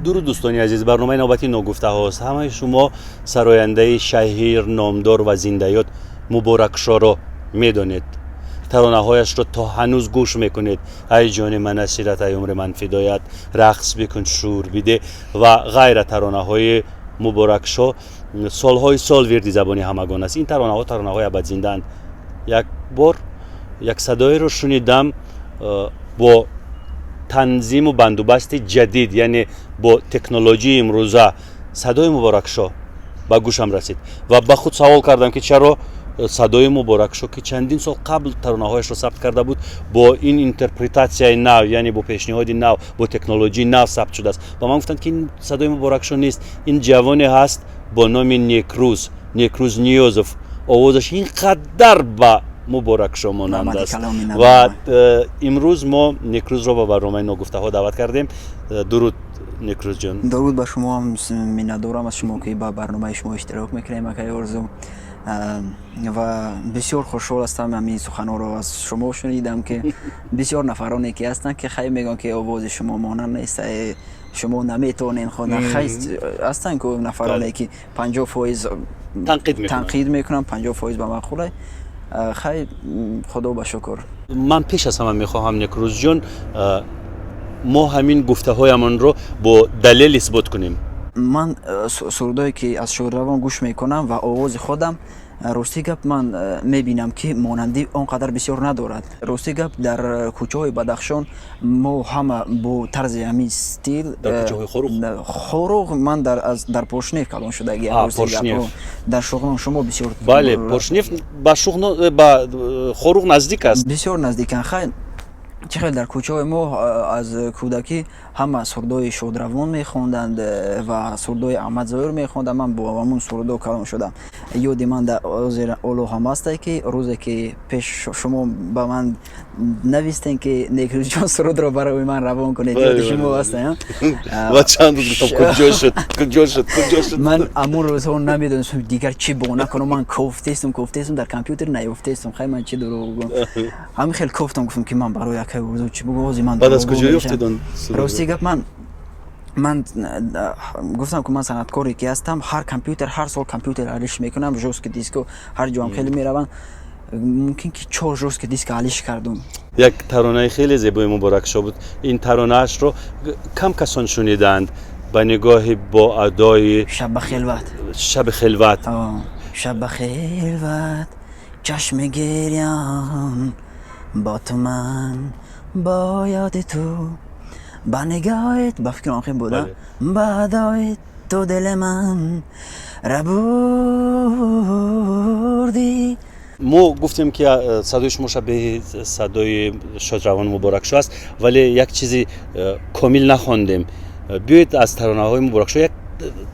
Дуруд, дӯстони азиз, барномаи навбати «Ногуфтаҳост». Ҳамаи шумо сарояндаи шаҳир, номдор ва зиндаёд Муборакшоро медонед, таронаҳояшро то ҳанӯз гӯш мекунед: «Ай ҷони ман асират», «Ай умри ман фидоят», «Рақс бикун, шӯр биде» ва ғайра. Таронаҳои Муборакшо солҳои сол вирди забони ҳамагон аст. Ин таронаҳо таронаҳои абадзиндаанд. Як бор як садоеро шунидам бо танзиму бандубасти ҷадид, яъне бо технологияи имрӯза садои Муборакшо ба гӯшам расид ва ба худ савол кардам, ки чаро садои Муборакшо, ки чандин сол қабл таронаҳояшро сабт карда буд, бо ин интерпретатсияи нав, яъне бо пешниҳоди нав, бо технологияи нав сабт шудааст. Ба ман гуфтанд, ки ин садои Муборакшо нест, ин ҷавоне ҳаст бо номи Некрӯз, Некрӯз Ниёзов. Овозаш ин қадар ба Муборакшо монанд аст ва имрӯз мо Некрӯзро ба барномаи «Ногуфтаҳо» даъват кардем. Дуруд, Некрӯзҷон. Дуруд ба шумо ҳам, миннатдорам аз шумо, ки ба барномаи шумо иштирок мекунем, акаи Орзу, ва бисёр хушҳол ҳастам, ҳамин суханҳоро аз шумо шунидам, ки бисёр нафароне ки ҳастанд, ки хай мегӯянд, ки овози шумо монанд нест, шумо наметавонед хонда. Хай, ҳастанд ку нафароне, ки 50% танқид мекунанд, 50% ба маъқулай. Хай, худо ба шукр. Ман пеш аз ҳама мехоҳам, Некрӯзҷон, мо ҳамин гуфтаҳоямонро бо далел исбот кунем. Ман сурудое ки аз шодравон гӯш мекунам ва овози худам, рости гап, ман мебинам, ки монандӣ он қадар бисёр надорад. Рости гап, дар кӯчаҳои Бадахшон мо ҳама бо тарзи ҳамин стил. Хоруғ, ман дар Поршнев калон шудагиам, дар Шуғнон шумо бисёр. Бале, Поршнев ба Шуғнон, ба Хоруғ наздик аст. Бисёр наздикан. Хай, чӣ хел дар кӯчаҳои мо аз кӯдакӣ ҳама сурудҳои шодравон мехонданд ва сурудҳои Аҳмад Зоҳир мехонданд, ман бо ҳамун сурудҳо калон шудам. Ёди ман дар ҳозир ҳоло ҳам ҳасте, ки рӯзе ки пеш шумо ба ман навистем, ки Некрӯзҷон, сурудро барои ман равон кунед, ёди шумо ҳаста? Ва чанд рӯз гуфтам: куҷо шуд, куҷо шуд, куҷо шуд? Ман ҳамун рӯзҳо намедонистам дигар чӣ бона кунам. Ман кофтестум, кофтестум, дар компютер наёфтестум. Хай, ман чӣ дурӯғ гӯм, ҳамин хел кофтам, гуфтам, ки ман барои акаи Орзу чӣ бугӯ, ҳозир ман Баъд аз куҷо ёфтед он? Рости гап, ман гуфтам, ки ман санъаткоре ки ҳастам, ҳар компютер, ҳар сол компютер алиш мекунам, жёсткий диско ҳар ҷоам хеле мераванд, мумкин ки чор жёсткий диск алиш кардум. Як таронаи хеле зебои Муборакшо буд. Ин таронаашро кам касон шунидаанд, ба нигоҳи бо адои Шаба хелват. Шаби хелват. Шаба хелват, чашми гирён, бо ту ман, бо ёди ту, ба нигоҳит, ба фикрам охир буда, ба адои ту дили ман рабурдӣ. Мо гуфтем, ки садои шумо шабеҳи садои шодравон Муборакшо аст, вале як чизи комил нахондем. Биёед, аз таронаҳои Муборакшо як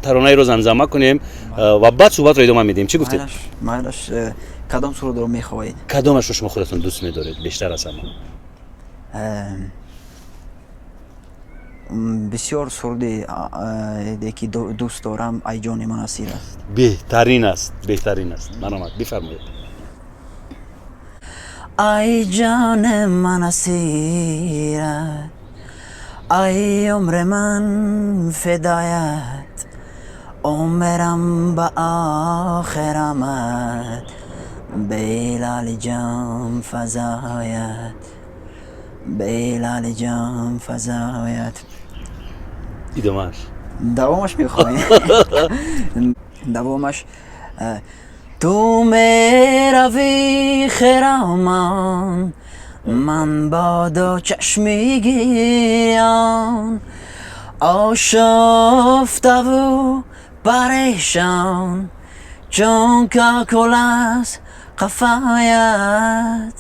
таронаеро замзама кунем ва баъд суҳбатро идома медиҳем. Чӣ гуфтед? Майлаш. Кадом сурудро мехоҳед? Кадомашро шумо худатон дӯст медоред бештар аз ҳама? Бисёр суруди ки дӯст дорам, «Ай ҷони ман асир» аст. Беҳтарин аст, беҳтарин аст. Марҳамат, бифармоед. Ай ҷони ман асират, ай умри ман фидоят, умрам ба охир омад, Билоли ҷон фазоят, Билоли ҷон фазоят. Идомааш? Давомаш мехоҳем? Давомаш: ту меравӣ хиромон, ман бо ду чашми гирён, ошуфтаву парешон, чун какул аз қафоят,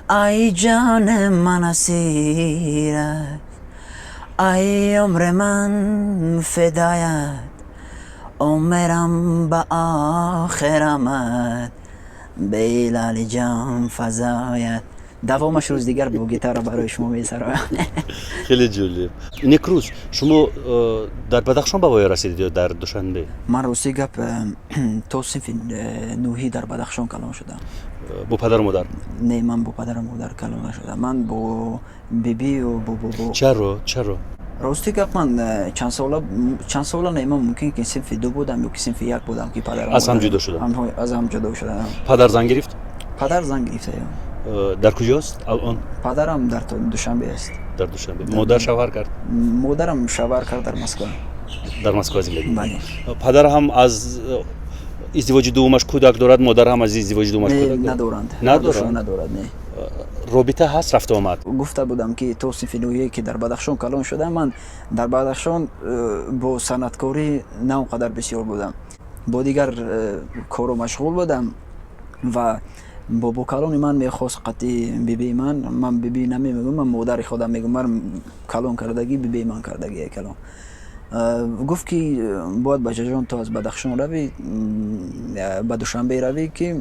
ай ҷони ман асират, ай умри ман фидоят, умрам ба охир омад, Билоли ҷон фазоят. Давомаш рӯз дигар бо гитара барои шумо месароям. Хеле ҷолиб. Некрӯз, шумо дар Бадахшон ба воя расидед ё дар Душанбе? Ман, рости гап, то синфи нӯҳӣ дар Бадахшон калон шудам. Бо падару модар? Не, ман бо падару модар калон нашудам, ман бо бибию бо бобо. Чаро, чаро? Рости гап, ман чанд сола не, ман мумкин ки синфи 2 будам ё ки синфи 1 будам, ки падарам аз ҳам ҷудо шуданд. Аз ҳам ҷудо шуданд. Падар зан гирифт? Падар зан гирифта. Дар куҷост алон? Падарам дар Душанбе аст. Дар Душанбе. Модар шавҳар кард? Модарам шавҳар кард дар Москва. Дар Москва зиндагӣ. Бале. Падар ҳам аз издивоҷи дуввумаш кӯдак дорад, модар ҳам аз издивоҷи дуввумаш кӯдак дорад? Надоранд. Надоранд? Надорад, не. Робита ҳаст, рафту омад? Гуфта будам, ки то синфи нӯҳие, ки дар Бадахшон калон шудам, ман дар Бадахшон бо санъаткорӣ на он қадар бисёр будам, бо дигар корро машғул будам. Ва бобокалони ман мехост қатъи бибии ман, ман биби намемегӯм, ман модари худам мегӯм, ман калон кардагӣ бибии ман кардагӣ калон, гуфт, ки бояд, бачаҷон, ту аз Бадахшон равӣ, ба Душанбе равӣ, ки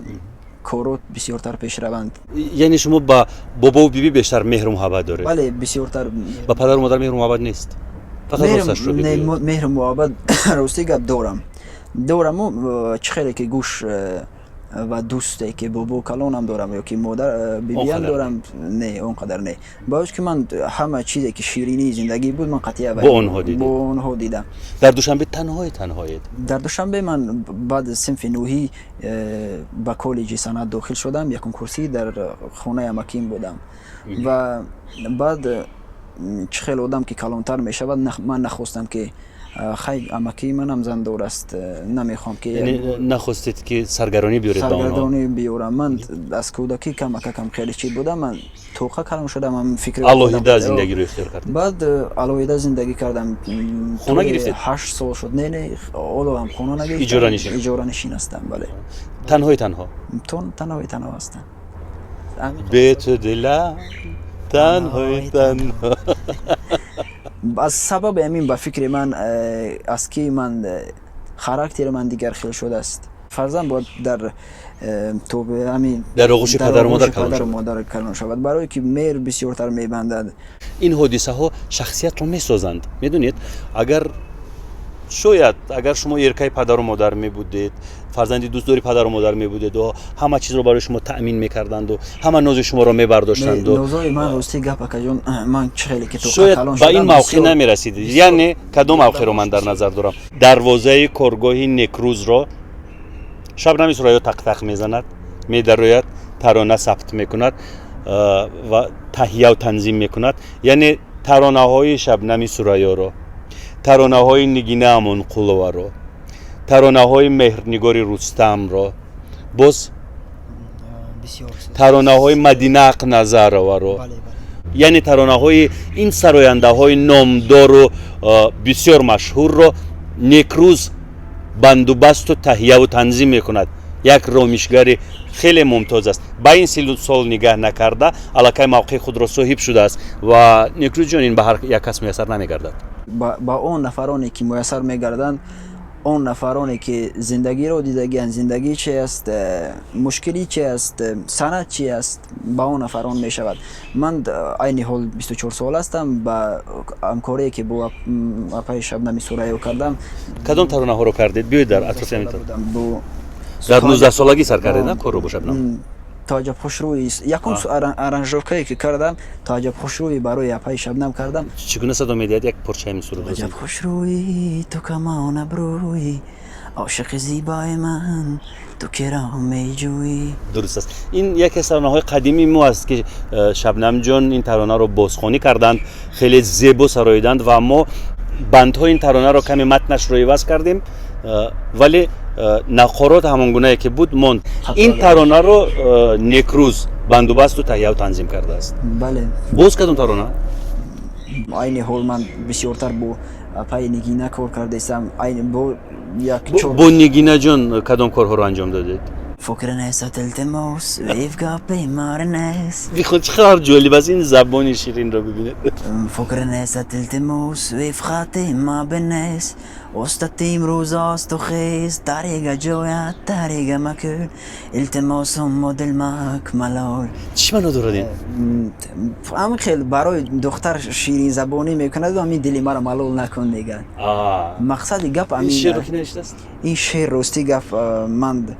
корот бисёртар пеш раванд. Яъне шумо ба бобову биби бештар меҳру муҳаббат доред? Бале, бисёртар. Ба падару модар меҳру муҳаббат нест, фақат росташро бигӯед. Меҳру муҳаббат, рости гап, дорам, дораму чӣ хеле ки гӯш ва дӯсте ки бобо калонам дорам ё ки модар бибиям дорам, не, он қадар не. Боис ки ман ҳама чизе ки ширинии зиндагӣ буд, ман қатъия бо онҳо дидед? Бо онҳо дидам. Дар Душанбе танҳое, танҳоед? Дар Душанбе ман баъд синфи нӯҳӣ ба коллеҷи санъат дохил шудам, якум курсӣ, дар хонаи амаким будам. Ва баъд чӣ хел одам ки калонтар мешавад, ман нахостам, ки хай, амакии манам зандор аст, намехоҳам ки Яъне нахостед, ки саргаронӣ биёред ба онҳо? Саргардонӣ биёрам. Ман аз кӯдакӣ камакакам хеле чӣ будам, ман тоқа калон шудам, ман фикри Алоҳида зиндагиро ихтиёр кардед? Баъд алоҳида зиндагӣ кардам. Хона гирифтед? 8 сол шуд. Не, не, ҳоло ҳам хона нагирифтам. Иҷоранишин? Иҷоранишин ҳастам, бале. Танҳои танҳо? Танҳои танҳо ҳастам. Бе ту дилам танҳои танҳо. Аз сабаби ҳамин, ба фикри ман, аст ки ман характери ман дигар хел шудааст. Фарзанд бояд дар ҳамин Дар оғӯши падару модар калон падару шавад. модар калон шавад, барое ки меҳр бисёртар мебандад. Ин ҳодисаҳо шахсиятро месозанд, медонед. Агар шояд, агар шумо эркаи падару модар мебудед, фарзанди дӯстдори падару модар мебудеду ҳама чизро барои шумо таъмин мекарданду ҳама нози шуморо мебардоштанду Нозои ман, рости гап, акаҷон, ман чӣ хеле ки тоқа шояд калон ба ин шудам, мавқеъ намерасидед. Яъне кадом мавқеъро ман дар назар дорам? Дарвозаи коргоҳи Некрӯзро Шабнами Сурайё тақтақ мезанад, медарояд, тарона сабт мекунад ва таҳияу танзим мекунад. Яъне таронаҳои Шабнами Сурайёро, таронаҳои Нигина Амонқуловаро, таронаҳои Меҳрнигори Рустамро, боз таронаҳои Мадина Ақназароваро, яъне таронаҳои ин сарояндаҳои номдору бисёр машҳурро Некрӯз бандубасту таҳияву танзим мекунад. Як ромишгари хеле мумтоз аст. Ба ин сину сол нигаҳ накарда, аллакай мавқеи худро соҳиб шудааст. Ва Некрӯзҷон, ин ба ҳар як кас муяссар намегардад. Ба он нафароне ки муяссар мегарданд, он нафароне ки зиндагиро дидагианд, зиндагӣ чи аст, мушкилӣ чи аст, санъат чи аст, ба он нафарон мешавад. Ман айни ҳол 24 сола ҳастам. Ба ҳамкорие ки бо апаи Шабнами Сурайё кардам. Кадом таронаҳоро кардед? Биёед дар атрофи ҳамин. Бо Дар 19-солагӣ сар кардед, на, корро бо Шабнам? То аҷаб хушрӯи, якум аранжировкае ки кардам, То аҷаб хушрӯи барои апаи Шабнам кардам. Чӣ гуна садо медиҳад? Як порчаи ҳамин суруд. Аҷаб хушрӯи, ту камон абрӯи, ошиқи зебои ман, ту киро меҷӯӣ? Дуруст аст. Ин яке аз таронаҳои қадимии мо аст, ки Шабнамҷон ин таронаро бозхонӣ карданд, хеле зебо сароиданд ва мо бандҳои ин таронаро каме матнашро иваз кардем, вале нақорот ҳамон гунае ки буд монд. Ин таронаро Некрӯз бандубасту таҳияву танзим кардааст. Бале. Боз кадом тарона? Айни ҳол ман бисёртар бо апаи Нигина кор кардаистам, бо як Бо Нигинаҷон кадом корҳоро анҷом додед? Фокренесат, илтимос, вивга беморнес. Биход, чӣ қадар ҷолиб аст, ин забони ширинро бибинед. Фокренесат, илтимос, вивхати мабенес, остат имрӯз осту хез, тарига ҷоят тарига макун, илтимосум, модилмак малол. Чӣ маъно дорад ин? Ҳамин хел барои духтар ширинзабонӣ мекунад, ҳамин дили маро малол накун мегӯяд. Мақсади гап Ин шеърро ки навиштааст? Ин шеър, рости гап, ман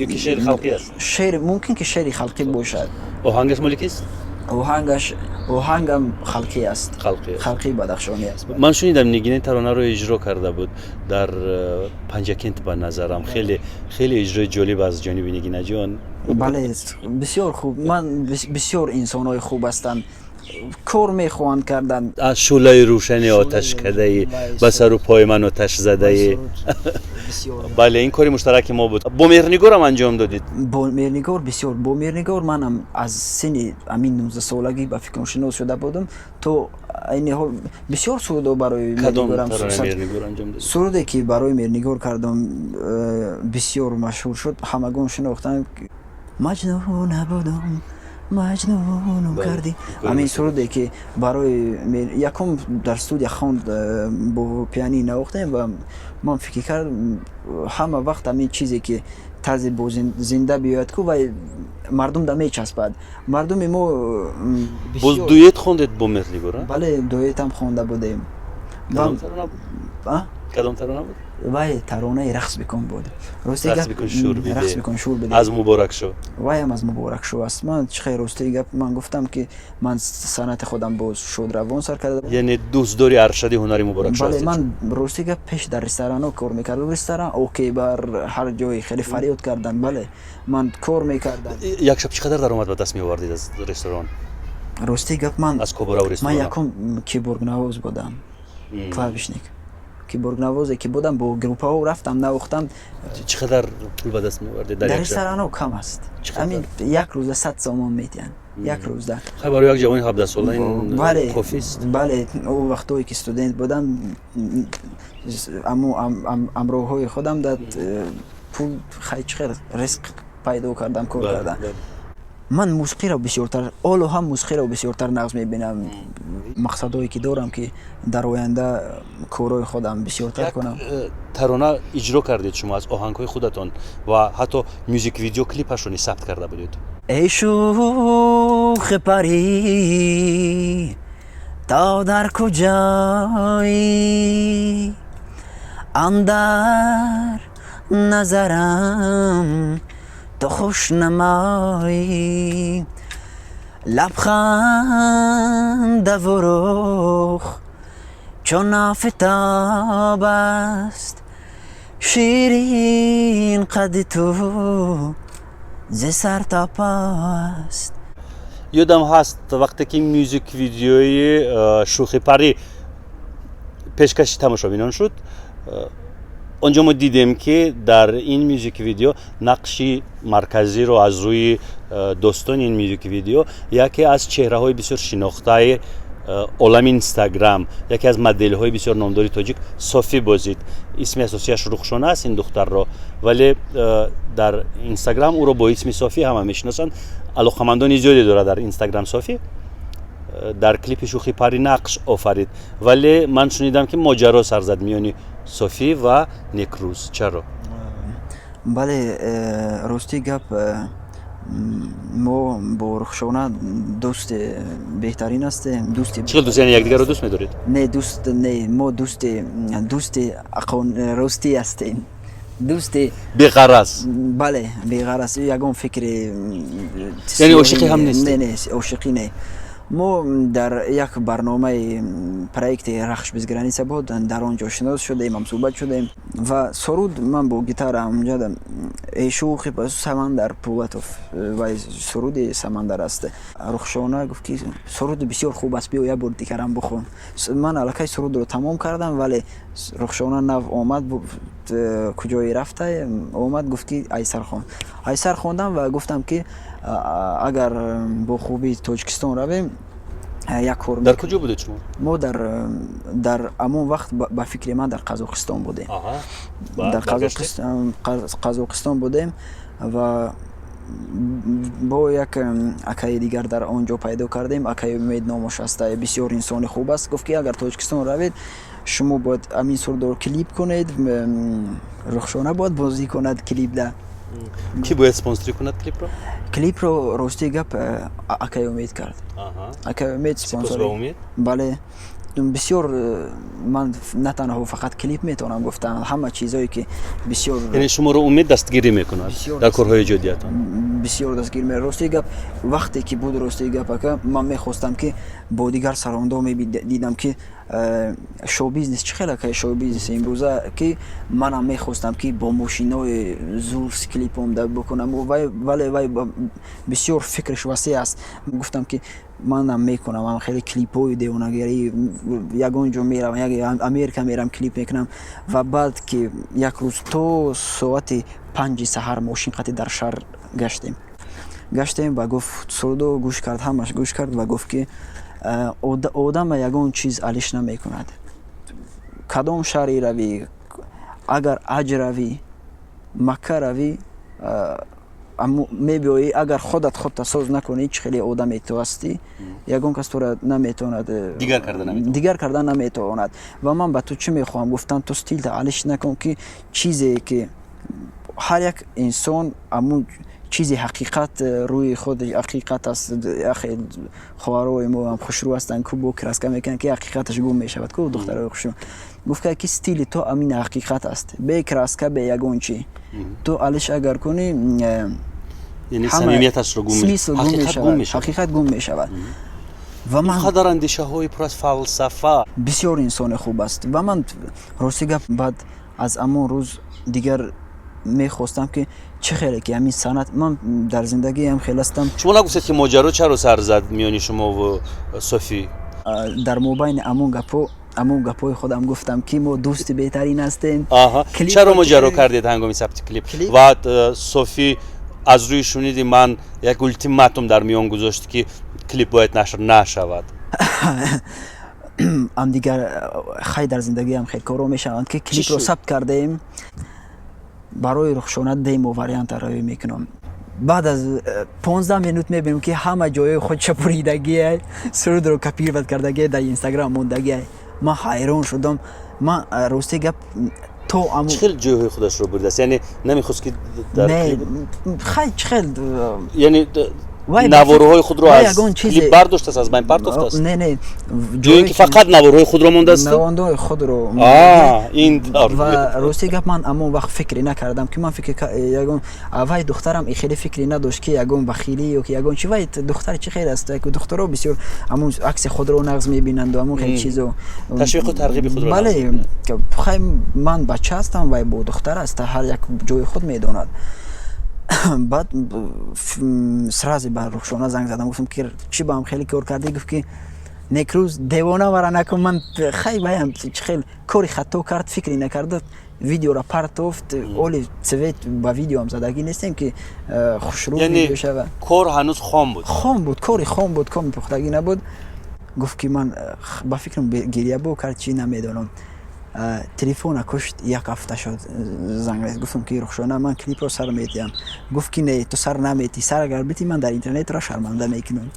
Ё ки шеъри халқӣ аст? Шеър, мумкин ки шеъри халқӣ бошад. Оҳангаш моли кист? Оҳангаш, оҳангам халқӣ аст. Халқӣ аст. Халқии бадахшонӣ аст. Ман шунидам, Нигина таронаро иҷро карда буд дар Панҷакент. Ба назарам, хеле хеле иҷрои ҷолиб аз ҷониби Нигинаҷон. Бале, бисёр хуб. Ман бисёр инсонҳои хуб ҳастанд, кор мехоҳанд кардан. Аз шӯълаи рӯшани оташкадаи, ба сару пои ман оташ задаи. Бале, ин кори муштараки мо буд. Бо Меҳрнигорам анҷом додид. Бо Меҳрнигор, бисёр бо Меҳрнигор. Манам аз синни ҳамин 19-солагӣ ба фикрам шинос шуда будам, то айни ҳол бисёр сурудо барои Кадом Меҳрнигорам. таронаи Меҳрнигор анҷом додид? Суруде, ки барои Меҳрнигор кардам, бисёр машҳур шуд, ҳамагон шинохтанд: «Маҷнун набудам, маҷнунум кардӣ». Ҳамин суруде, ки барои якум дар студия хонд, бо пианино навохтем ва ман фикр кардам, ҳама вақт ҳамин чизе, ки тарзи бо зинда биёяд ку, вай мардум да мечаспад, мардуми мо. Боз дуэт хондед бо Меҳрнигор, а? Бале, дуэтам хонда будем. Кадом тарона буд? А? Кадом тарона буд? Вай таронаи «Рақс бикун» буд, рости. «Рақс гап. бикун, шур биде». «Рақс бикун, шур биде». Аз Муборакшо. Вайам аз Муборакшо аст. Ман чӣ хел, рости гап, ман гуфтам, ки ман санъати худам бо Шодравон сар карда. Яъне дӯстдори аршади ҳунари Муборакшо Бале. ҳастед? Ман, рости гап, пеш дар ресторанҳо кор мекардам, ресторан, Окей Бар, ҳар ҷое хеле фарёд кардан. Бале, ман кор мекардам. Як шаб чӣ қадар даромад ба даст меовардед аз ресторан? Рости гап, ман Аз кобараву ман ресторан. якум киборгнавоз будам, клавишник, киборгнавозе ки будам, бо группаҳо рафтам, навохтам. Чӣ қадар пул ба даст меовардед дар Дар як шаб? ресторанҳо кам аст. Чӣ қадар? Ҳамин як рӯза 100 сомон метиҳанд, як рӯза. Хай, барои як ҷавони 17-сола ин Бале. кофист. Бале, ӯ вақтое ки студент будам, аммо ҳамроҳҳои худам дар пул, хай, чӣ хел ризқ пайдо кардам, кор кардам. Ман мусиқиро бисёртар, ҳоло ҳам мусиқиро бисёртар нағз мебинам. Мақсадҳое ки дорам, ки дар оянда корҳои худам бисёртар Як кунам. тарона иҷро кардед шумо аз оҳангҳои худатон ва ҳатто мюзик видео клипашро низ сабт карда будед. Эй шӯхи парӣ, то дар куҷоӣ? Андар назарам ту хуш намоӣ. Лабхандаву рух чун офтоб аст, ширин қади ту зи сар то по аст. Ёдам ҳаст, вақте ки мюзик видеои «Шӯхи парӣ» пешкаши тамошобинон шуд, он ҷо мо дидем, ки дар ин мюзик видео нақши марказиро аз рӯи достони ин мюзик видео яке аз чеҳраҳои бисёр шинохтаи олами Инстаграм, яке аз моделҳои бисёр номдори тоҷик Софӣ бозид. Исми асосияш Рухшона аст ин духтарро, вале дар Инстаграм ӯро бо исми Софӣ ҳама мешиносанд. Алоқамандони зиёде дорад дар Инстаграм. Софӣ дар клипи «Шӯхи парӣ» нақш офарид, вале ман шунидам, ки моҷаро сар зад миёни Софӣ ва Некрӯз. Чаро? Бале, рости гап, мо бо Рухшона дӯсти беҳтарин ҳастем, дӯсти. Чӣ хел дӯст? Яъне якдигарро дӯст медоред? Не, дӯст не, мо дӯсти ростӣ ҳастем, дӯсти беғараз. Бале, беғараз, ягон фикри. Яъне ошиқӣ ҳам нестед? Не, не, ошиқӣ не. Мо дар як барномаи проекти «Рахш без граница» буд, дар он ҷо шинос шудем, ҳамсӯҳбат шудем ва суруд ман бо гитара онҷа «Эй шӯхи», Самандар Пулатов ва суруди Самандар аст. Рухшона гуфт, ки суруди бисёр хуб аст, биё, як бор дигарам бихон. Ман аллакай сурудро тамом кардам, вале Рухшона нав омад, куҷое рафта омад, гуфт, ки айсар хон. Айсар хондам ва гуфтам, ки агар бо хубии Тоҷикистон равем, як кор. Дар куҷо будед шумо? Мо дар ҳамон вақт, ба фикри ман, дар Қазоқистон будем. Дар Қазоқистон будем ва бо як акаи дигар дар он ҷо пайдо кардем. Акаи Умед номаш аста, бисёр инсони хуб аст. Гуфт, ки агар Тоҷикистон равед, шумо бояд ҳамин сурудро клип кунед, Рухшона бояд бозӣ кунад клипда. Кӣ бояд спонсорӣ кунад клипро? Клипро, рости гап, акаи Умед кард, акаи Умед спонсор. Умед. Бале. Бисёр ман на танҳо фақат клип метавонам гуфтан, ҳама чизое ки бисёр. Яъне шуморо Умед дастгирӣ мекунад дар корҳои эҷодиятон? Бисёр дастгирӣ. Рости гап, вақте ки буд, рости гап, ака, ман мехостам, ки бо дигар сарондо медидам, ки шоу-бизнес чӣ хел, ака, шоу-бизнес имрӯза, ки манам мехостам, ки бо мошинои зур клип омда бикунам, вале вай бисёр фикраш васеъ аст. Гуфтам, ки манам мекунам ам хеле клипҳои девонагарӣ, ягон ҷо меравам, Америка мерам, клип мекунам. Ва баъд ки як рӯз то соати 5-и саҳар мошин қати дар шаҳр гаштем, гаштем ва гуфт, сурудо гӯш кард, ҳамаш гӯш кард ва гуфт, ки одама ягон чиз алиш намекунад. Кадом шаҳре равӣ, агар ҳаҷ равӣ, Макка равӣ, мебиёӣ, агар худат худта соз накунӣ, чӣ хеле одаме ту ҳастӣ, ягон кас тура наметавонад дигар карда наметавонад. Дигар карда наметавонад. Ва ман ба ту чӣ мехоҳам гуфтан: ту стилта алиш накун, ки чизе ки ҳар як инсон амун чизи ҳақиқат, рӯи худ ҳақиқат аст. Хоҳарои мо ҳам хушрӯ ҳастанд, ку бо краска мекунанд, ки ҳақиқаташ гум мешавад ку. Духтарои хушрӯ, гуфт, ки стили ту амин ҳақиқат аст, бе краска, бе ягон чӣ. Ту алиш агар кунӣ, яъне самимияташро гум смысл гум мешавад, ҳақиқат гум мешавад. Ва ман қадар андешаҳои пур аз фалсафа. Бисёр инсони хуб аст. Ва ман, рости гап, баъд аз амон рӯз дигар мехостам, ки чӣ хеле ки ҳамин санъат, ман дар зиндагиам хел ҳастам. Шумо нагуфтед, ки моҷаро чаро сар зад миёни шумову Софӣ? Дар мобайни амон гапҳо, амон гапҳои худам гуфтам, ки мо дӯсти беҳтарин ҳастем. Чаро моҷаро кардед ҳангоми сабти клип ва Софӣ аз рӯи шуниди ман як ултиматум дар миён гузошт, ки клип бояд нашр нашавад? Ам дигар хай, дар зиндагиам хел корҳо мешаванд, ки клипро сабт кардаем, барои Рухшона демо варианта равӣ мекунам. Баъд аз 15 минут мебинем, ки ҳама ҷои худша буридагие, сурудро копировать кардагие, дар Инстаграм мондагие. Ман ҳайрон шудам. Ман, рости гап, то чӣ хел ҷойҳои худашро буридааст? Яъне намехост, ки дар хай, чӣ хел. Яъне наворҳои худро аз клип бардоштааст, аз байн партофтааст? Не, не. Ё ин ки фақат наворҳои худро мондааст? Наворҳои худро. Ин Ва, рости гап, ман амон вақт фикре накардам, ки ман фикр ягон вай духтарам хеле фикре надошт, ки ягон бахилӣ ё ки ягон чи. Вай духтар чӣ хел аст, духтаро бисёр амон акси худро нағз мебинанду амон хел чизо. Ташвиқу тарғиби худро. Бале, хай, ман бача ҳастам, вай бо духтар аст, ҳар як ҷои худ медонад. Баъд сразу ба Рухшона занг задам, гуфтам, ки чӣ ба ҳам хеле кор кардӣ? Гуфт, ки некрӯз девона вара накун. Ман хай, ваям чӣ хел кори хато кард, фикре накарда, видеора партофт. Оли цвет ба видеоам задагӣ нестем, ки хушрӯ видео шава. Кор ҳанӯз хом буд. Хом буд, кори хом буд, коми пухтагӣ набуд. Гуфт, ки ман ба фикрам гиря бо кард, чӣ намедонам, телефона кушт, як ҳафта шуд, занг рез. Гуфтам, ки Рухшона, ман клипро сар метиҳам. Гуфт, ки не, ту сар наметӣ, сар агар битӣ, ман дар интернетро шарманда мекунам.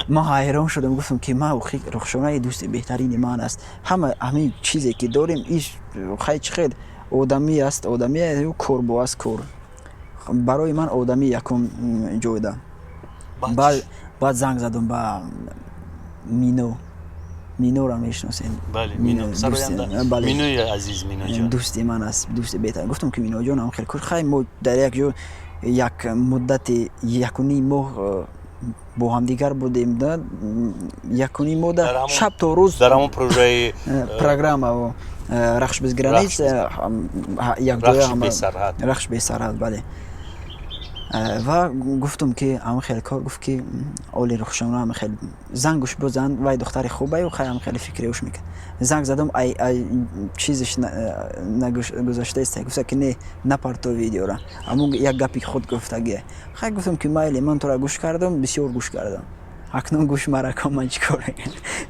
Ман ҳайрон шудам, гуфтам, ки ман Рухшонаи дӯсти беҳтарини ман аст, ҳама ҳамин чизе ки дорем, иш хай, чӣ хел одамӣ аст, одамӣ кор бо аст, кор барои ман одамӣ якум ҷойда. Баъд занг задам ба Мино. Миноро мешиносем? Минои азиз, Миноҷон. Дӯсти ман аст, дӯсти беҳтар. Гуфтам, ки Миноҷон, ам хел кор, хай, мо дар як ҷо як муддати 1,5 моҳ бо ҳамдигар будем, 1,5 моҳ, шаб то рӯз. Дар ҳамон прожаи Программа «Рахш без границ» якҷоя, «Рахш бесарҳад», бале. Ва гуфтам, ки ам хел кор. Гуфт, ки оли Рухшона ам хел зангуш бозан, вай духтари хубаю, хай, ам хеле фикри уш мекард. Занг задам, ай чизиш нагузаштаест. Гуфта, ки не, напарто видеора, амун як гапи худ гуфтагие. Хай, гуфтам, ки майли, ман тура гӯш кардам, бисёр гӯш кардам, акнун гӯш мара кун. Ман чӣ кор,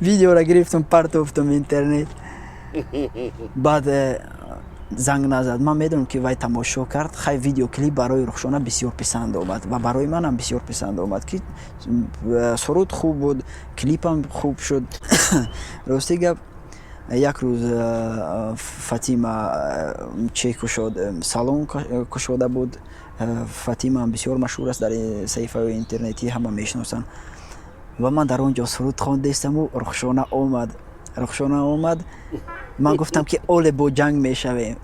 видеора гирифтам, партофтам интернет. Баъд занг назад. Ман медонам, ки вай тамошо кард. Хай, видеоклип барои Рухшона бисёр писанд омад ва барои манам бисёр писанд омад, ки суруд хуб буд, клипам хуб шуд. Рости гап, як рӯз Фатима че кушод, салон кушода буд. Фатимаам бисёр машҳур аст дар саҳифаҳои интернетӣ, ҳама мешиносанд. Ва ман дар он ҷо суруд хондестаму Рухшона омад, Рухшона омад. Ман гуфтам, ки оле бо ҷанг мешавем.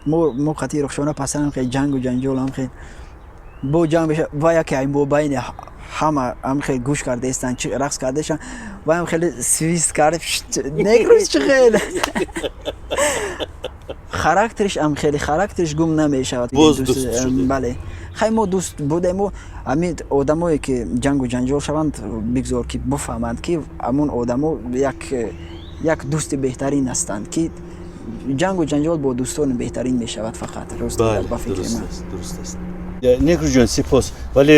Мо қати Рухшона пасанам хел ҷангу ҷанҷол, ам хел бо ҷанг меша. Ва яке ай мобайни ҳама ам хел гӯш кардаистанд, рақс кардаистанд, ва ам хеле свист кард. Некрӯз чӣ хел характериш, ам хеле характериш гум намешавад. Боз дӯст шудед? Бале, хай, мо дӯст будему. Ҳамин одамое ки ҷангу ҷанҷол шаванд, бигзор ки бифаҳманд, ки ҳамун одамо як дӯсти беҳтарин ҳастанд, ки ҷангу ҷанҷол бо дӯстони беҳтарин мешавад фақат, рост, ба фикри дуруст ман. Аст, дуруст аст. Некрӯзҷон, сипос. Вале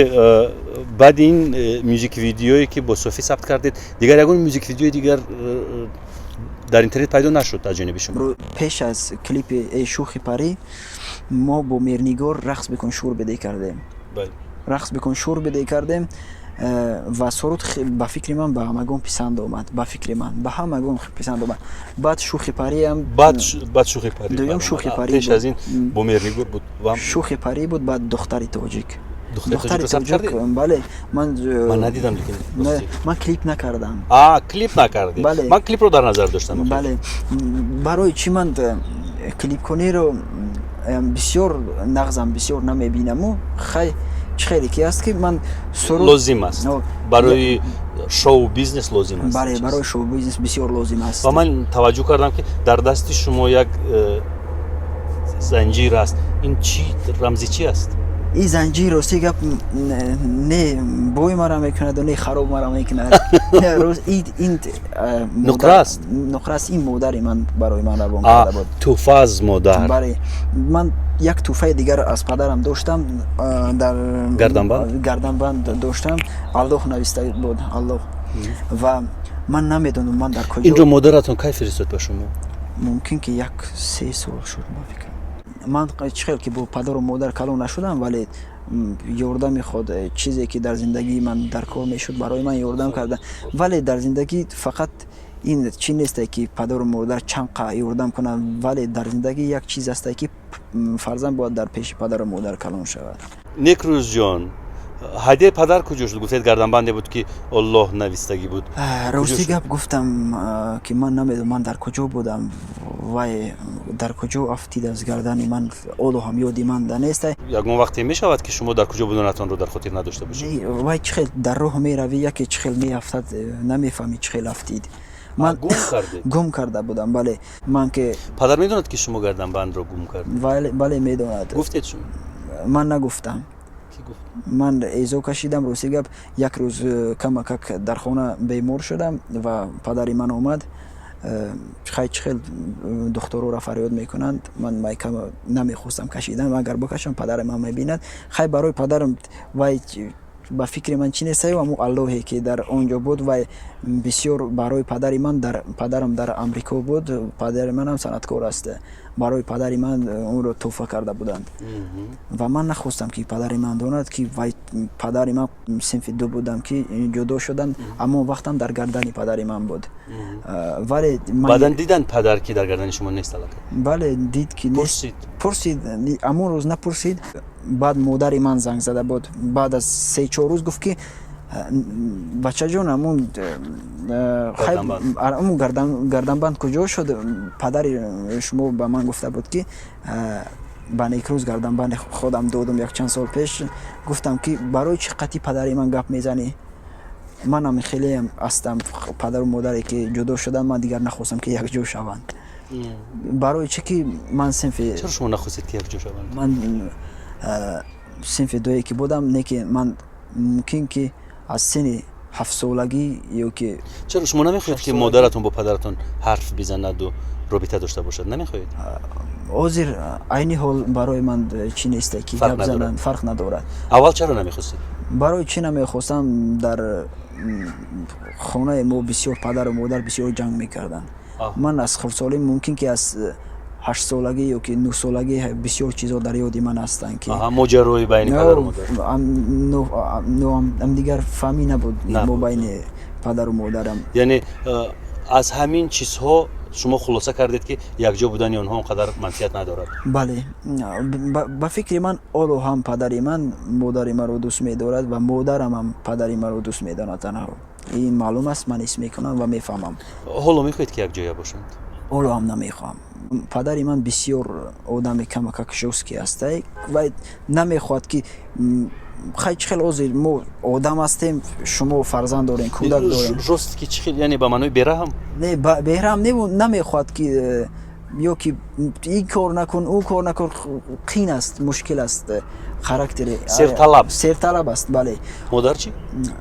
баъди ин мюзик видеое, ки бо Софӣ сабт кардед, дигар ягон мюзик видеои дигар дар интернет пайдо нашуд аз ҷониби шумо. Пеш аз клипи «Эй шӯхи парӣ» мо бо Мирнигор «Рақс бикун, шӯр биде» кардем. «Рақс бикун, шӯр биде» кардем ва суруд ба фикри ман ба ҳамагон писанд омад, ба фикри ман ба ҳамагон писанд омад. Баъд «Шӯхи париам». Баъд «Шӯхи парӣ». Дуюм баромад. «Шӯхи парӣ» Пеш буд. аз ин бо Меҳрнигор буд ва «Шӯхи парӣ» буд, баъд «Духтари тоҷик». «Духтари тоҷикро» сабт кардед? Бале, ман Ман надидам, лекин не, рости. Ман клип накардам. А, клип накардед? Бале. Ман клипро дар назар доштам, охир. Бале. Барои чӣ ман клипкониро бисёр нағзам, бисёр намебинаму. Хай, чӣ хеле ки аст, ки ман суруд Лозим аст. Барои шоу бизнес лозим аст Бале. ин чиз. Барои шоу бизнес бисёр лозим аст. Ва ман таваҷҷӯҳ кардам, ки дар дасти шумо як занҷир аст. Ин чӣ, рамзи чӣ аст? Ин занҷир, рости гап, не бой мара мекунаду, не хароб мара мекунад. Не, ин Нуқра аст? Нуқра аст. Ин модари ман барои ман равон А, карда буд. Тӯҳфа аз модар. Бале, ман як тӯҳфаи дигар аз падарам доштам, дар Гарданбанд? Гарданбанд доштам, Аллоҳ нависта буд, Аллоҳ. Ва ман намедонам, ман дар куҷо. Инро модаратон кай фиристод ба шумо? Мумкин ки 1-3 сол шуд, ба фикрам. Ман чӣ хел ки бо падару модар калон нашудам, вале ёрдами худ, чизе ки дар зиндагии ман дар кор мешуд, барои ман ёрдам карда. Вале дар зиндагӣ фақат ин чӣ несте, ки падару модар чанд қа ёрдам кунанд, вале дар зиндагӣ як чиз ҳасте, ки фарзанд бояд дар пеши падару модар калон шавад. Некрӯзҷон, ҳадияи падар куҷо шуд? Гуфтед, гарданбанде буд, ки Оллоҳ навистагӣ буд. Рости шуд? гап, гуфтам, ки ман намедонам, ман дар куҷо будам, вай дар куҷо афтид аз гардани ман, оло ҳам ёди ман да нест. Ягон вақте мешавад, ки шумо дар куҷо буданатонро дар хотир надошта бошед? Не, вай чӣ хел дар роҳ меравӣ, яке чӣ хел меафтад, намефаҳмӣ чӣ хел афтид. Ман Гум кардед? Гум карда будам, бале. Ман ки Падар медонад, ки шумо гарданбандро гум кардед? Бале, медонад. Гуфтед шумо? Ман нагуфтам. Кӣ гуфт? Ман эзо кашидам. Рости гап, як рӯз камакак дар хона бемор шудам ва падари ман омад. Хай, чӣ хел духтуроро фарёд мекунанд, ман майкама намехостам кашидан, агар бикашам, падари ман мебинад. Хай, барои падарам вай ба фикри ман чӣ нестаю, аммо Аллоҳе ки дар он ҷо буд, вай бисёр барои падари ман, дар падарам дар Амрико буд, падари манам санъаткор аст, барои падари ман онро тӯҳфа карда буданд. Ва ман нахостам, ки падари ман донад, ки вай падари ман синфи ду будам, ки ҷудо шуданд, аммо вақтам дар гардани падари ман буд. Вале Баъдан диданд падар, ки дар гардани шумо нест аллакай? Бале, дид, ки нест. Пурсид? Пурсид, амон рӯз напурсид. Баъд модари ман занг зада буд баъд аз 3-4 рӯз, гуфт, ки бачаҷон, ҳамун ҳамун гарданбанд куҷо шуд? Падари шумо ба ман гуфта буд, ки ба Некрӯз гарданбанди худам додум якчанд сол пеш. Гуфтам, ки барои чӣ қати падари ман гап мезанӣ? Манам хелеам ҳастам, падару модаре ки ҷудо шуданд, ман дигар нахостам, ки якҷо шаванд. Барои чӣ ки ман синфи Чаро шумо нахостед, ки якҷо шаванд? Ман синфи дуе ки будам, не ки ман мумкин ки аз синни 7-солагӣ ё ки Чаро шумо намехоҳед, ки модаратон бо падаратон ҳарф бизанаду робита дошта бошад? Намехоҳед? Ҳозир, айни ҳол барои ман чӣ несте, ки гап зананд, фарқ надорад. Аввал чаро намехостед? Барои чӣ намехостам? Дар хонаи мо бисёр падару модар бисёр ҷанг мекарданд. Ман аз хурдсолӣ, мумкин ки аз 8-солагӣ ё ки 9-солагӣ, бисёр чизо дар ёди ман ҳастанд, ки Моҷарои байни падару модар. Ҳамдигар фаҳмӣ набуд мобайни падару модарам. Яъне аз ҳамин чизҳо шумо хулоса кардед, ки якҷо будани онҳо он қадар манфиат надорад? Бале, ба фикри ман, оло ҳам падари ман модари маро дӯст медорад ва модарам ҳам падари маро дӯст медорад танҳо. Ин маълум аст, ман ҳис мекунам ва мефаҳмам. Ҳоло мехоҳед, ки якҷоя бошанд? Ҳоло ҳам намехоҳам. Падари ман бисёр одами камакак жёсткий ҳастай ва намехоҳад, ки хай, чӣ хел ҳозир мо одам ҳастем, шумо фарзанд дорем, кӯдак дорем. Жёсткий чӣ хел, яъне ба маънои бераҳм? Не, бераҳм не, намехоҳад, ки ё ки ин кор накун, ӯ кор накун. Қин аст, мушкил аст характери. Серталаб. Серталаб аст, бале. Модар чӣ?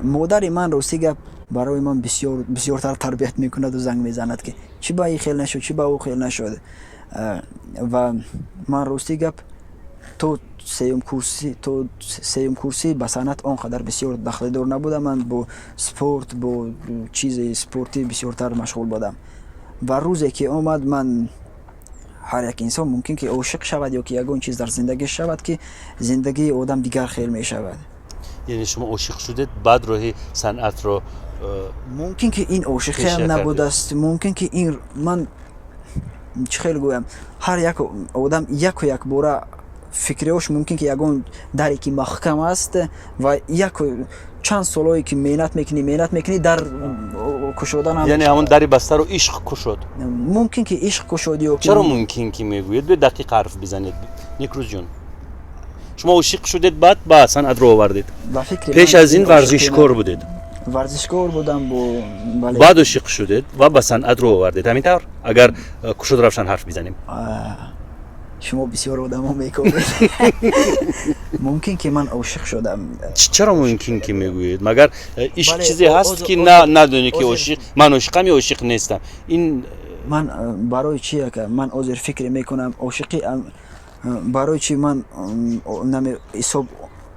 Модари ман, рости гап, барои ман бисёр бисёртар тарбият мекунаду занг мезанад, ки чӣ ба ин хел нашуд, чӣ ба ӯ хел нашуд. Ва ман, рости гап, то сеюм курсӣ ба санъат он қадар бисёр дахлдор набудам. Ман бо спорт, бо чизи спортӣ бисёртар машғул будам. Ва рӯзе ки омад, ман, ҳар як инсон мумкин ки ошиқ шавад ё ки ягон чиз дар зиндагӣ шавад, ки зиндагии одам дигар хел мешавад. Яъне шумо ошиқ шудед, баъд роҳи санъатро Мумкин ки ин ошиқиам набудааст, мумкин ки ин, ман чӣ хел гӯям, ҳар як одам яку якбора фикриҳош мумкин ки ягон даре ки маҳкам аст ва яку чанд солҳое ки меҳнат мекунӣ, меҳнат мекунӣ, дар кушодан. Яъне ҳамон дари бастаро ишқ кушод? Мумкин ки ишқ кушод ё Чаро мумкин ки мегӯед? Биё, дақиқ ҳарф бизанед, Некрӯзҷон. Шумо ошиқ шудед, баъд ба санъат ро овардед. Пеш аз ин варзишкор будед? Варзишкор будам бо Баъд ошиқ шудед ва ба санъат рӯ овардед, ҳамин тавр? Агар кушод, равшан ҳарф бизанем. Шумо бисёр одамо мекобед. Мумкин ки ман ошиқ шудам. Чаро мумкин ки мегӯед? Магар ишқ чизе ҳаст, ки надонӣ, ки ошиқ, ман ошиқам ё ошиқ нестам? Ин Ман барои чи, ака, ман ҳозир фикр мекунам, ошиқӣ барои чи ман ҳисоб,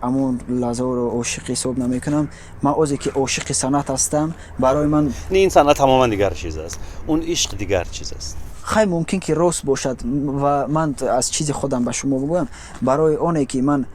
ҳамон лаҳзаҳоро ошиқ ҳисоб намекунам? Ман озе ки ошиқи санъат ҳастам, барои ман Не, ин санъат тамоман дигар чиз аст, он ишқ дигар чиз аст. Хай, мумкин ки рост бошад. Ва ман аз чизи худам ба шумо бигӯям: барои оне ки ман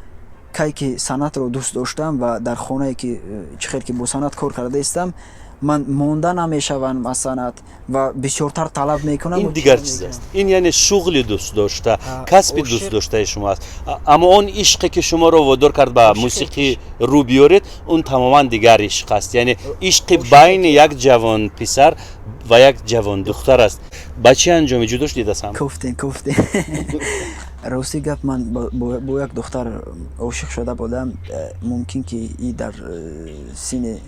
кай ки санъатро дӯст доштам ва дар хонае ки чӣ хел ки бо санъат кор карда истам, ман монда намешавам аз санъат ва бисёртар талаб мекунам. Ин дигар чиз аст. Ин яъне шуғли дӯст дошта, касби дӯст доштаи шумо аст. Аммо он ишқе ки шуморо водор кард ба мусиқӣ рӯ биёред, он тамоман дигар ишқ аст, яъне ишқи байни як ҷавон писар ва як ҷавон духтар аст. Ба чӣ анҷоми ҷудо шудед аз ҳам? Кофтем, кофтем. Рости гап, ман бо як духтар ошиқ шуда будам. Мумкин ки и дар синни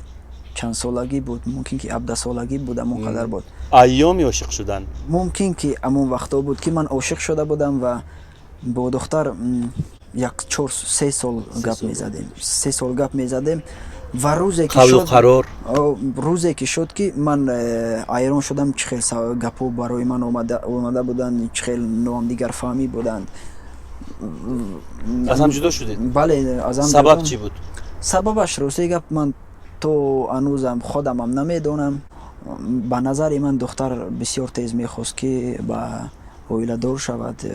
чандсолагӣ буд, мумкин ки 17-солагӣ буд, ҳамон қадар буд. Айёми ошиқ шудан. Мумкин ки ҳамон вақтҳо буд, ки ман ошиқ шуда будам ва бо духтар як чор се сол гап мезадем, 3 сол гап мезадем. Ва рӯзе ки шуд, қарор. Рӯзе ки шуд, ки ман ҳайрон шудам, чӣ хел гапҳо барои ман омада буданд, чӣ хел ноҳамдигарфаҳмӣ буданд. Аз ҳам ҷудо шудед? Бале, аз ҳам. Сабаб чӣ буд? Сабабаш, рости гап, ман то ҳанӯзам худамам намедонам. Ба назари ман, духтар бисёр тез мехост, ки ба оиладор шавад,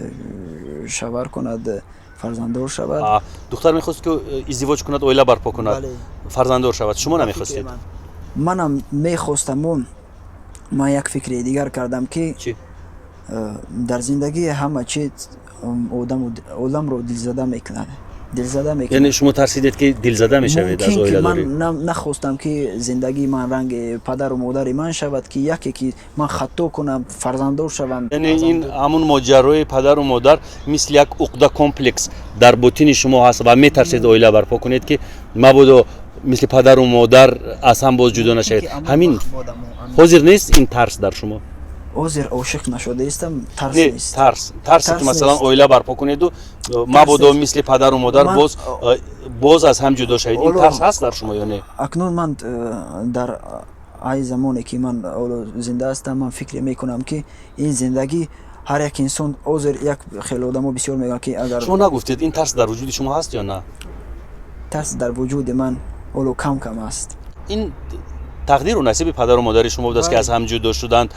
шавҳар кунад, фарзанддор шавад. Духтар мехост, ки издивоҷ кунад, оила барпо кунад, фарзанддор шавад. Шумо намехостед? Манам мехостаму ман як фикри дигар кардам, ки дар зиндагӣ ҳама чиз одамро дилзада мекунад, дилзада мекунад. Яъне шумо тарсидед, ки дилзада мешавед аз оиладорӣ? Ман нахостам, ки зиндагии ман ранги падару модари ман шавад, ки яке ки ман хато кунам, фарзанддор шавам. Яъне ин ҳамун моҷарои падару модар мисли як уқда, комплекс дар ботини шумо ҳаст ва метарсед оила барпо кунед, ки мабодо мисли падару модар аз ҳам боз ҷудо нашавед. Ҳамин ҳозир нест ин тарс дар шумо? Ҳозир ошиқ нашудаистам, тарс нест. Тарс, тарсе ки, масалан, оила барпо кунеду мабодо мисли падару модар боз аз ҳам ҷудо шавед, ин тарс ҳаст дар шумо ё не? Акнун ман дар ай замоне ки ман ҳоло зинда ҳастам, ман фикр мекунам, ки ин зиндагӣ ҳар як инсон ҳозир як хеле одамо бисёр мегӯянд, ки агар Шумо нагуфтед, ин тарс дар вуҷуди шумо ҳаст ё на? Тарс дар вуҷуди ман ҳоло кам кам аст. Ин тақдиру насиби падару модари шумо будааст, ки аз ҳам ҷудо шуданд,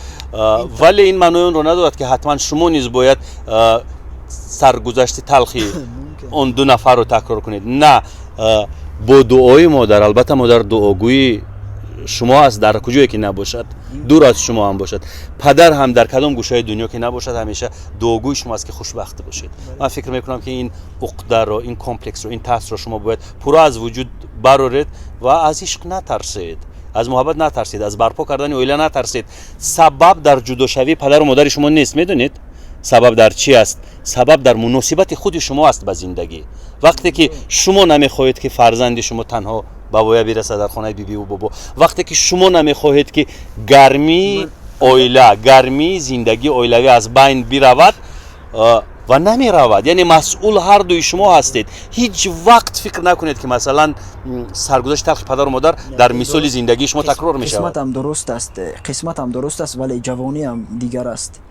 вале ин маънои онро надорад, ки ҳатман шумо низ бояд саргузашти талхи он ду нафарро такрор кунед. На, бо дуои модар, албатта, модар дуогӯи шумо аст, дар куҷое ки набошад, дур аз шумо ҳам бошад, падар ҳам дар кадом гӯшаи дунё ки набошад, ҳамеша дуогӯи шумо аст, ки хушбахт бошед. Ман фикр мекунам, ки ин уқдаро, ин комплексро, ин тарсро шумо бояд пурра аз вуҷуд бароред ва аз ишқ натарсед. Аз муҳаббат натарсед, аз барпо кардани оила натарсед. Сабаб дар ҷудошавии падару модари шумо нест. Медонед, сабаб дар чӣ аст? Сабаб дар муносибати худи шумо аст ба зиндагӣ. Вақте ки шумо намехоҳед, ки фарзанди шумо танҳо ба воя бирасад дар хонаи бибиву бобо, вақте ки шумо намехоҳед, ки гармии оила, гармии зиндагии оилавӣ аз байн биравад, ва намеравад, яъне масъул ҳар дуи шумо ҳастед. Ҳеҷ вақт фикр накунед, ки масалан саргузашти талхи падару модар дар мисоли зиндагии шумо такрор мешавад. Қисматам дуруст аст, қисматам дуруст аст, вале ҷавониам дигар аст.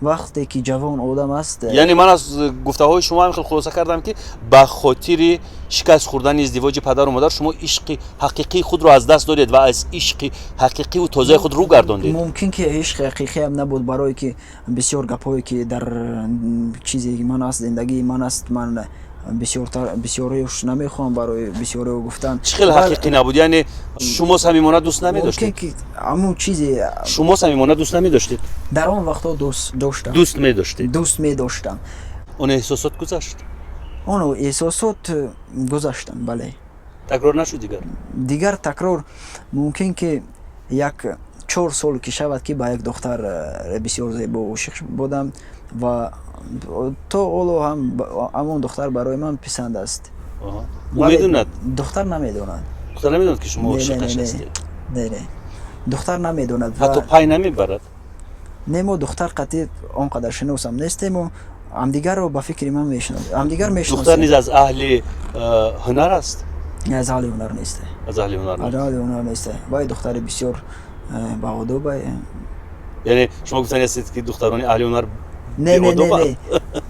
Вақте ки ҷавон одам аст. Яъне ман аз гуфтаҳои шумо ҳам хел хулоса кардам, ки ба хотири шикаст хӯрдани издивоҷи падару модар шумо ишқи ҳақиқии худро аз даст додед ва аз ишқи ҳақиқиву тозаи худ рӯ гардондед. Мумкин ки ишқи ҳақиқиам набуд, барое ки бисёр гапҳое ки дар чизи ман аст, зиндагии ман аст, ман бисёртар бисёриёш намехоҳам барои бисёриё гуфтан. Чӣ хел ҳақиқӣ набуд? Яъне шумо самимона дӯст намедоштед? Мумкин ки ҳамун чизе. Шумо самимона дӯст намедоштед? Дар он вақтҳо дӯст доштам. Дӯст медоштед? Дӯст медоштам. Он эҳсосот гузашт? Он эҳсосот гузаштанд, бале. Такрор нашуд дигар? Дигар такрор мумкин ки як 4 сол ки шавад, ки ба як духтар бисёр зебо ошиқ будам ва то ҳоло ҳам ҳамон духтар барои ман писанд аст. Ӯ медонад? Духтар намедонад. Духтар намедонад, ки шумо ошиқаш ҳастед? Не, духтар намедонад. Ҳатто пай намебарад? Не, мо духтар қатъи он қадар шиносам нестему, ҳамдигарро ба фикри ман мешиносем, ҳамдигар мешиносем. Духтар низ аз аҳли ҳунар аст? Аз аҳли ҳунар нест. Аз аҳли ҳунар? Аз аҳли ҳунар нест. Вай духтари бисёр баодоба. Яъне шумо гуфтани ҳастед, ки духтарони аҳли ҳунар Не, не, не,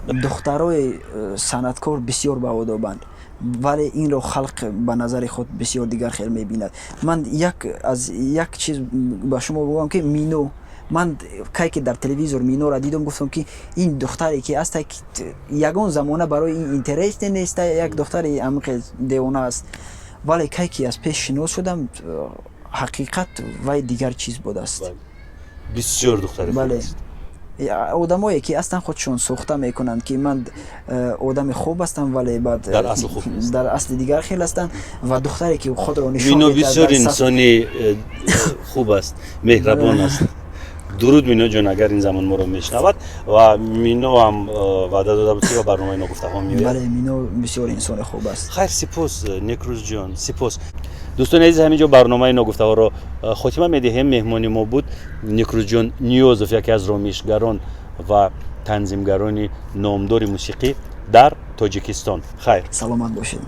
не, духтарои санъаткор бисёр баодобанд, вале инро халқ ба назари худ бисёр дигар хел мебинад. Ман як аз як чиз ба шумо бигӯям, ки Мино, ман кай ки дар телевизор Миноро дидам, гуфтам, ки ин духтаре ки аст, ягон замона барои ин интересне нест, як духтари амиқе девона аст. Вале кай ки аз пеш шинос шудам, ҳақиқат вай дигар чиз будааст. Бисёр духтари. Бале, одамое ки ҳастанд, худшон сохта мекунанд, ки ман одами хуб ҳастам, вале баъд дар асл хуб. Дар асли дигар хел ҳастанд. Ва духтаре ки худро нишон Мино бисёр инсони хуб аст, меҳрабон аст. Дуруд, Мино ҷон, агар ин замон моро мешунавад. Ва Мино ҳам ваъда дода буд, ки ба барномаи Ногуфтаҳо меояд. Бале, Мино бисёр инсони хуб аст. Хайр, сипос, Некрӯзҷон, сипос. Дӯстони азиз, ҳамин ҷо барномаи Ногуфтаҳоро хотима медиҳем. Меҳмони мо буд Некрӯзҷон Ниёзов, яке аз ромишгарон ва танзимгарони номдори мусиқӣ дар Тоҷикистон. Хайр. Саломат бошед.